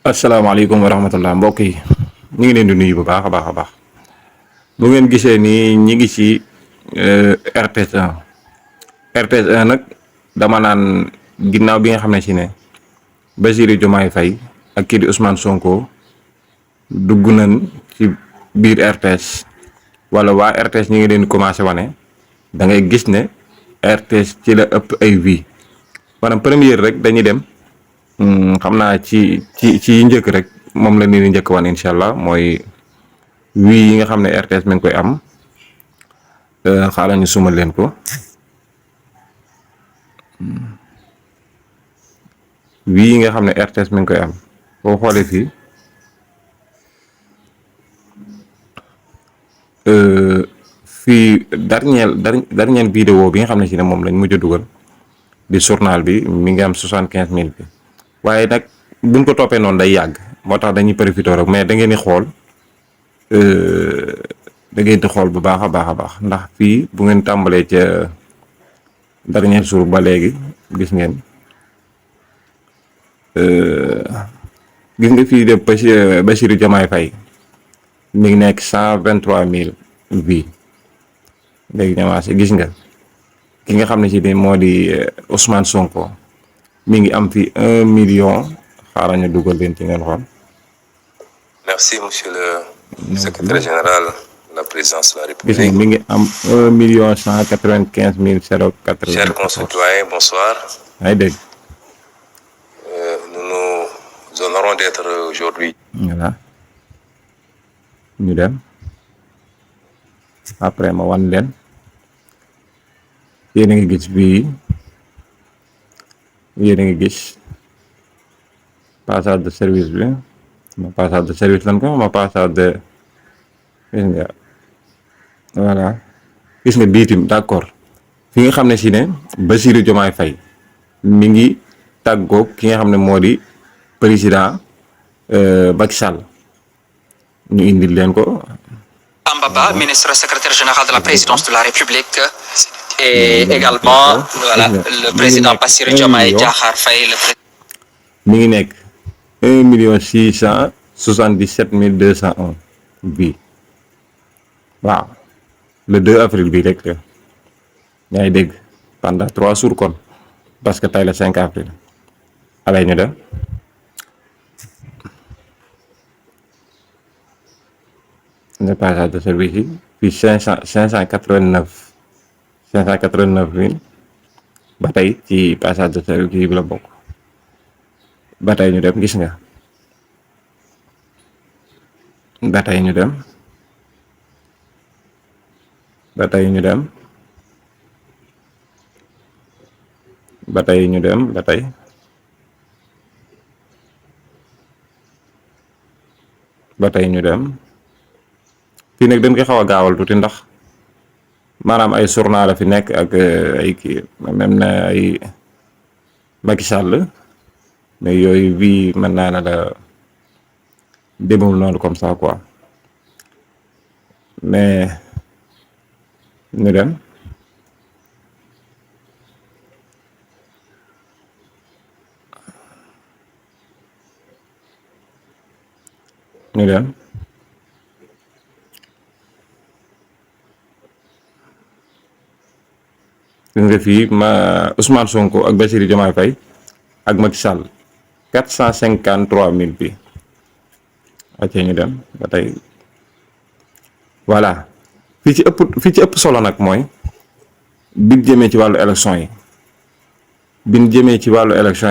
asalaamaaleykum wa rahmatullah mbokk yi ñu ngi leen di nuyu bu baax a baax a baax bu ngeen gisee nii ñi ngi ci RTS 1 RTS 1 nag dama naan ginnaaw bi nga xam ne si ne Bassirou Diomaye Faye ak kii di Ousmane Sonko dugg nañ ci biir RTS wala waa RTS ñi ngi leen di commencé wane da ngay gis ne RTS ci la ëpp ay vues maanaam première rek dañuy dem. xam naa ci njëkk rek moom la ni njëkk wan incha allah mooy wii yi nga xam ne RTS mi ngi koy am xaaral ñu sumal leen ko wii yi nga xam ne RTS mi ngi koy am boo xoolee fii fii dernière vidéo bi nga xam ne si ne moom lañ mujj a dugal di journal bi mi ngi am 75 000 bi. waaye nag buñ ko toppee noonu day yàgg moo tax dañuy profité rek mais da ngeen di xool bu baax a baax ndax fii bu ngeen tàmbalee ca dernier jour ba léegi gis ngeen fii de Bassirou Diomaye Faye mi ngi nekk 123 000 vues léegi ñamaase gis nga ki nga xam ne si ne moo di Ousmane Sonko mi ngi am fi 1 million xaaral ñu dugal leen ci ngeen xool. Merci monsieur le secrétaire général de la présidence de la République. gis nga mi ngi am 1 195 080. Chers concitoyens, bonsoir. yaa ngi dégg. Nous nous honorons d'être aujourd'hui. voilà ñu dem après ma wan leen yéen a ngi gis bii. yéen a ngi gis passage de service bi ma passage de service lan ko ma passage de gis nga voilà gis nga biitim d'accord fi nga xam ne si ne Bassirou Diomaye Faye mi ngi tàggoog ki nga xam ne moo di président Macky Sall ñu indil leen ko. Bamba, ministre secrétaire général de la présidence de la République, et également voilà, le président Bassirou Diomaye Diakhar Faye. Mi ngi nekk 1 677 201 bii waaw le 2 avril bii rek yaa ngi dégg pendant 3 jours kon parce que tey la 5 avril alay ñu dem le passage de service yi fii 589 000 ba tey ci passage de service yi bi la bokk ba tey ñu dem gis nga ba tey ñu dem ba tey ñu dem ba tey ñu dem ba tey ba tey ñu dem fii nag dañ koy xaw a gaawal tuuti ndax maanaam ay journal la fi nekk ak ay kii même na ay Macky Sall mais yooyu bii mën naa ne la demul noonu comme ça quoi mais ñu dem ñu dem gis nga fii Ousmane Sonko ak Bassirou Diomaye Faye ak Macky Sall 453 000 bi acce ñu dem ba tey voilà fii ci ëpp solo nag mooy biñ jëmee ci wàllu élection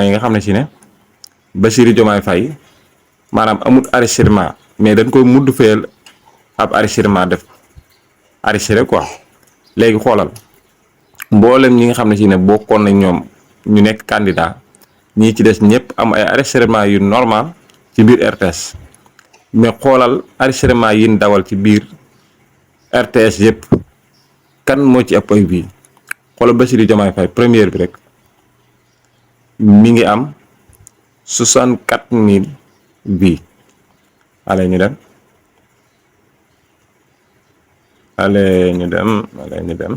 yi nga xam ne si ne Bassirou Diomaye Faye maanaam amul enregistrement mais dañ koy mudd fayal ab enregistrement def enregistré quoi léegi xoolal mboolem ñi nga xam ne si ne bokkoon nañ ñoom ñu nekk candidat ñii ci des ñëpp am ay enregistrement yu normal ci biir RTS mais xoolal enregistrement yi ñu dawal ci biir RTS yëpp kan moo ci ëpp ay bii xoolal Bassirou Diomaye Faye première bi rek mi ngi am 64 000 bii ale ñu dem ale ñu dem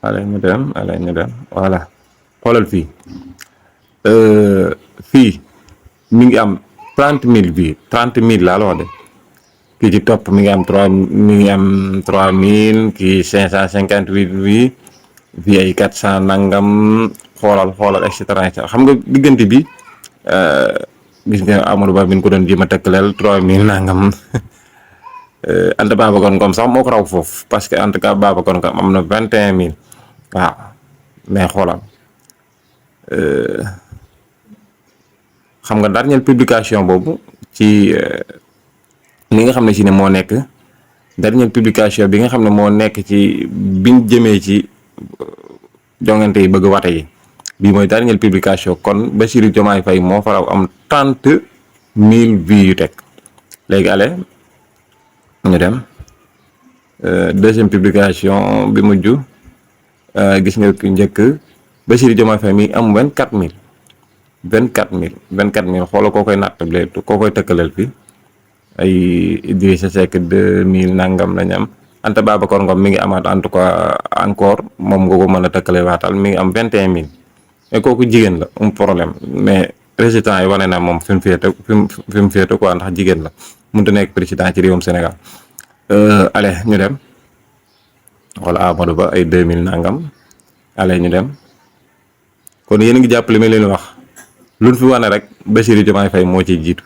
allez ñu dem voilà xoolal fii fii mi ngi am 30 000 vues 30 000 laa la wax de kii ci topp mi ngi am 3000 kii 558 vues fii ay 400 nangam xoolal et cetera xam nga diggante bi gis nga Amadou Ba bi ñu ko doon jéem a tëkkaleel 3000 nangam Anta Babacar Ngom sax moo ko raw foofu parce que Anta Babacar Ngom am na 21000 waaw mais xoolal xam nga dernière publication boobu ci li nga xam ne si ne moo nekk dernière publication bi nga xam ne moo nekk ci biñ jëmee ci jongante yi bëgg wate yi bii mooy dernière publication kon Bassirou Diomaye Faye moo faraw am 30 000 vues yu teg léegi ale ñu dem deuxième publication bi mujj gis nga njëkk Bassirou Diomaye Faye mi am 24000 xoola koo koy nattable koo koy tëkkaleel fi ay Idrissa Seck 2000 nangam lañ am Anta Babacar Ngom mi ngi amaat en tout cas encore moom nga ko mën a tëkkale waatal mi ngi am 21000 mais kooku jigéen la problème mais résultat yi wane na moom fi mu féete quoi ndax jigéen la mënut a nekk président ci réewum Sénégal allez ñu dem wala Amadou Ba ay 2000 nangam allez ñu dem kon yéen a ngi jàppale ma leen wax luñ fi wane rek Bassirou Diomaye Faye moo ciy jiitu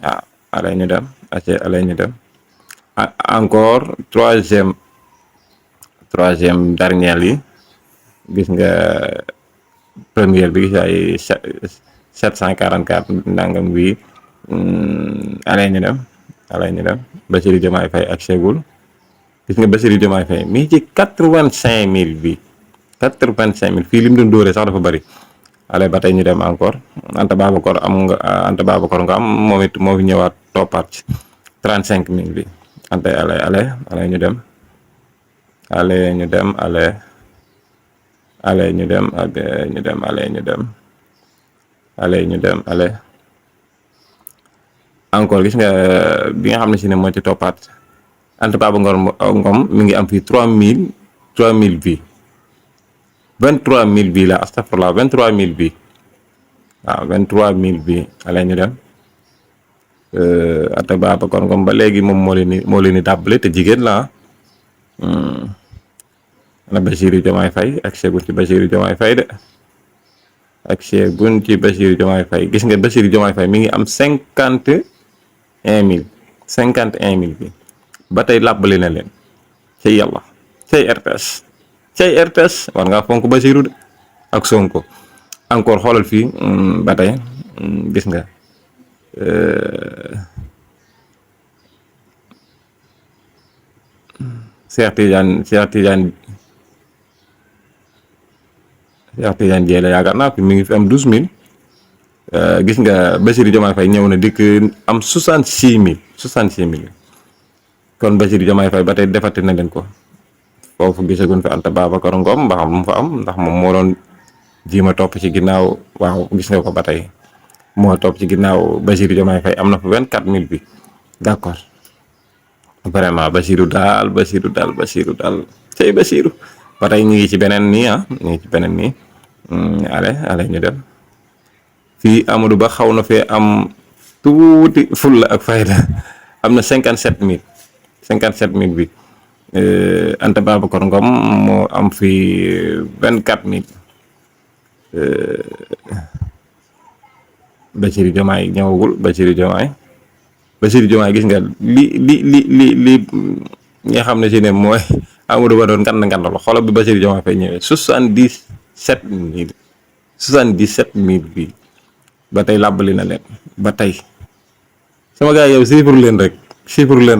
waaw allez ñu dem allez ñu dem encore troisième dernière yi gis nga première bi gis ay 744 nangam bi allez ñu dem Bassirou Diomaye Faye ak segul gis nga Bassirou Diomaye Faye mi ci 85000 bi 85000 fii lim doon dóoree sax dafa bari allez ba tey ñu dem encore Anta Babacar nga am moom it moo fi ñëwaat toppaat ci 35000 bi ante allez ñu dem encore gis nga bi nga xam ne si ne moo ci toppaat Anta Babacar Ngom mi ngi am fii 3000 vues 23000 bi la astafurlah 23000 bi waaw 23000 bi allez ñu dem Anta Babacar Ngom ba léegi moom moo leen di dàbbale te jigéen la ana Bassirou Diomaye Faye ak segun ci Bassirou Diomaye Faye de gis nga Bassirou Diomaye Faye mi ngi am 51000 bi ba tey làbbali na leen cay yàlla cay RTS war ngaa fonk Bassirou de ak Sonko encore xoolal fii ba tey gis nga Cheikh Tidiane Dièye la yaakaar naa fi mi ngi fi am 12000 gis nga Bassirou Diomaye Faye ñëw na dikk am 66000 kon Bassirou Diomaye Faye ba tey defati na leen ko foofu gisaguñ fi Anta Babacar Ngom ba xam lu mu fa am ndax moom moo doon jiima topp ci ginnaaw waaw gis nga ko ba tey moo topp ci ginnaaw Bassirou Diomaye Faye am na fa 24000 bi d'accord vraiment Bassirou daal cey Bassirou ba tey ñu ngi ci beneen nii allez ñu dem fii Amadou Ba xaw na fee am tuuti fulla ak fayda am na 57000 bi Anta Babacar Ngom moo am fii 24000 Bassirou Diomaye ñëwagul Bassirou Diomaye gis nga li nga xam ne si ne mooy Amadou Ba doon ngandal xoolal bi Bassirou Diomaye Faye ñëwee 77000 bi ba tey làbbali na leen ba tey sama gars yow chiffre leen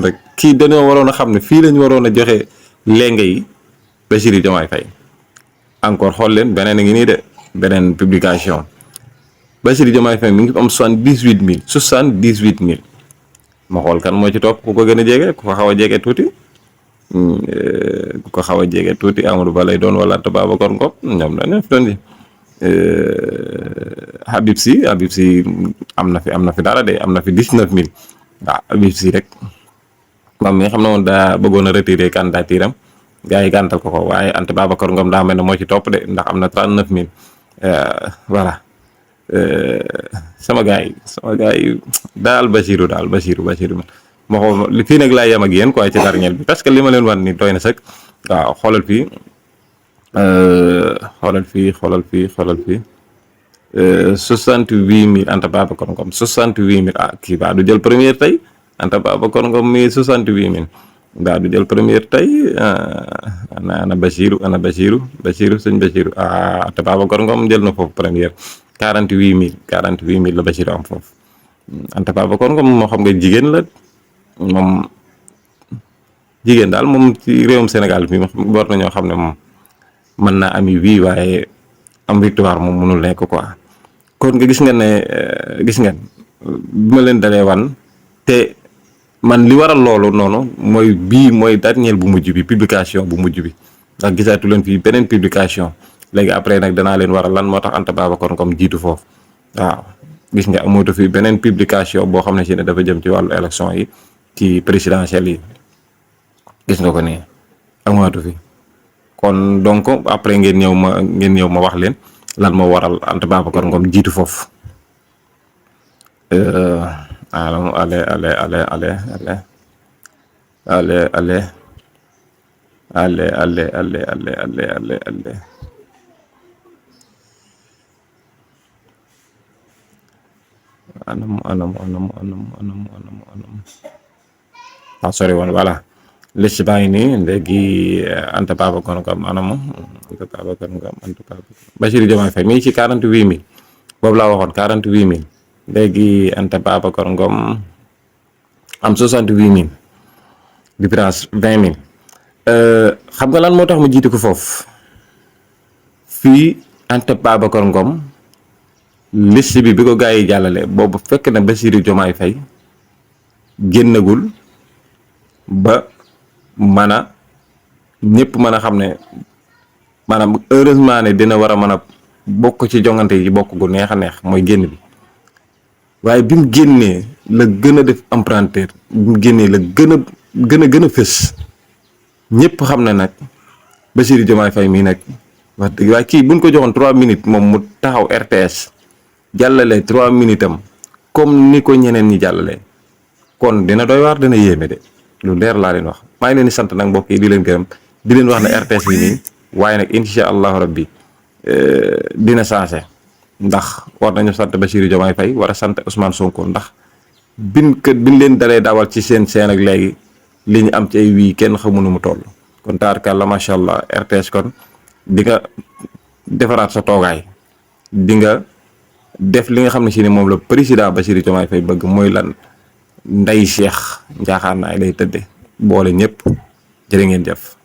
rek kii dañoo waroon a xam ne fii lañu waroon a joxe lenge yi Bassirou Diomaye Faye encore xool leen beneen a ngi nii de beneen publication Bassirou Diomaye Faye mi ngi am 78000 ma xool kan moo ci topp ku ko gën a jege ku ko xaw a jege tuuti Amadou Ba lay doon wala Anta Babacar Ngom ñoom la ne fi doon Habib Sy am na fi dara de am na fi 19000 waaw Habib Sy rek moom mi nga xam ne woon daa bëggoon a retirer candidature am gars yi gàntal ko waaye Anta Babacar Ngom daa mel ne moo ci topp de ndax am na 39000 voilà sama gars yi daal Basiru ma xool li fii nag laa yem ak yéen quoi ci dernier bi parce que li ma leen wan ni doy na sëkk waaw xoolal fii 68000 Anta Babacar Ngom 68000 kii baa du jël première tey Anta Babacar Ngom mi 68000 baa du jël première tey ana Basiru sëñ Basiru Anta Babacar Ngom jël na foofu première 48000 la Basiru am foofu Anta Babacar Ngom moo xam nga jigéen la moom jigéen daal moom ci réewum Sénégal bi war na ñoo xam ne moom mën naa ami wii waaye am victoire moom mënul nekk quoi kon nga gis ngeen bi ma leen dalee wan te man li waral loolu noonu mooy dernier bu mujj bi publication bu mujj bi ndax gisaatu leen fii beneen publication léegi après nag danaa leen waral lan moo tax Anta Babacar Ngom jiitu foofu waaw gis nga amatu fi beneen publication boo xam ne si ne dafa jëm ci wàllu élection yi ci présidentielle yi gis nga ko nii amatu fi kon donc après ngeen ñëw ma wax leen lan moo waral Anta Babacar Ngom jiitu foofu allez anam sorry woon voilà liste baa ngi nii léegi Anta Babacar Ngom Bassirou Diomaye Faye mi ngi ci 48000 boobu laa waxoon 48000 léegi Anta Babacar Ngom am 68000 différence 20000 xam nga lan moo tax mu jiite ko foofu fii Anta Babacar Ngom liste bi ko gars yi jàllale boobu fekk na Bassirou Diomaye Faye génnagul ba mën a ñëpp mën a xam ne maanaam heureusement ne dina war a mën a bokk ci jongante yi bokk gu neex a neex mooy génn bi waaye bi mu génnee la gën a def emprunteur bi mu génnee la gën a fës ñëpp xam ne nag Bassirou Diomaye Faye mii nag wax dëgg waaye kii buñ ko joxoon 3 minutes moom mu taxaw RTS jàllale 3 minutes am comme ni ko ñeneen ñi jàllale kon dina doy waar dina yéeme de lu leer laa leen wax maa ngi leen di sant nag mbokk yi di leen gërëm di leen wax ne RTS yi nii waaye nag incha allahu rabbi dina changé ndax war nañu sant Bassirou Diomaye Faye war a sant Ousmane Sonko ndax biñ leen dalee dawal ci seen ak léegi li ñu am ci ay wii kenn xamu nu mu toll kon taarkalla macha allah RTS kon di nga defaraat sa toogaay di nga def li nga xam ne si ni moom la président Bassirou Diomaye Faye bëgg mooy lan nday Cheikh njaaxaan naay lay tëdde boole ñëpp jërë ngeen jëf